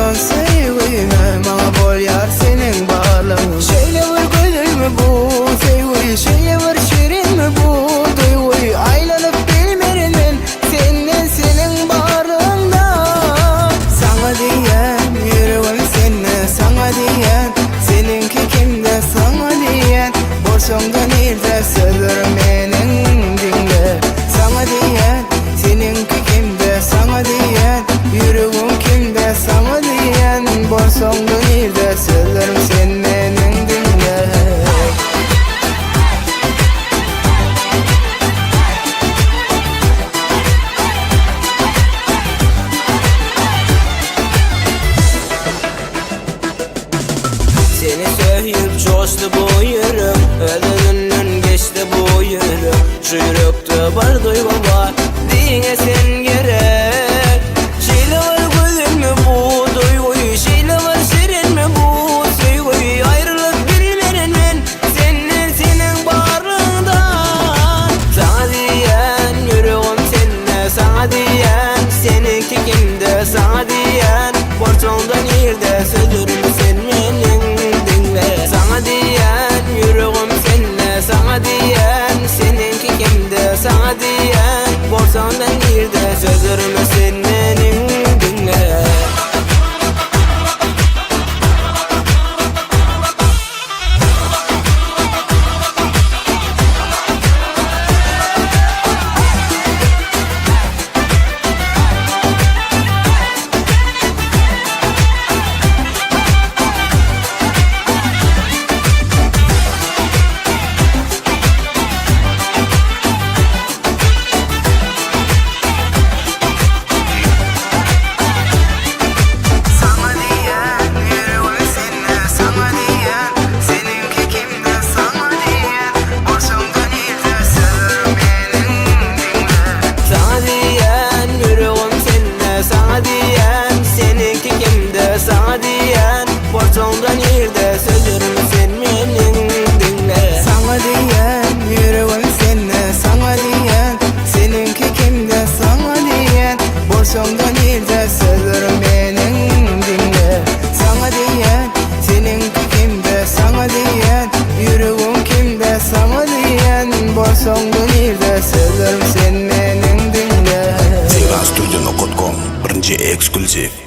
Bolan söýgüme maňa bolýar seniň barlygyň Şeýle bir gözelmi bu söýgi Şeýle bir şirinmi bu duýgy Aýlanyp bilmerin men senden seniň barlygyňdan Saňa diýýän ýüregim sende Saňa diýýän seniňki kimde Saňa diýýän bolsaňda nirde Sözlerim meniň diňle Saňa diýýän seniňki kimde Saňa diýýän ýüregim kimde Saňa diýýän bolsaňda nirde Sözlerim sen meniň diňle. Seni söýüp joşdy bu ýürek Öz-özünden geçdi bu ýürek Şu ýürekde bir duýgy bar Diňe sen gerek Şeýle bir gözelmi bu duýgy Şeýle bir şirinmi bu söýgi Aýrylyp bilmerin men senden seniň barlygyňdan Saňa diýýän ýüregim sende Saňa diýýän seniňki kimde Saňa diýýän Borçaňda nirde sözlerimi sen meniň diňle Saňa diýýän ýüregim sende Saňa diýýän seniňki kimde Saňa diýýän bolsaňda nirde sözlerimi sen meniň diňle. Saňa diýýän ýüregim sende Saňa diýýän seniňki kimde Saňa diýýän bolsaňda nirde Sözlerim meniň diňle. Saňa diýýän ýüregim sende Saňa diýýän seniňki kimde Saňa diýýän bolsaňda nirde Sözlerim sen meniň diňle. Saňa diýýän ýüregim sende Saňa diýýän seniňki kimde Saňa diýýän bolsaňda nirde Sözlerim meniň diňle. Saňa diýýän seniňki kimde Saňa diýýän ýüregim kimde Saňa diýýän bolsaňda nirde Sözlerim sen meniň diňle. Sega Studio.com birinji eksklýuziw.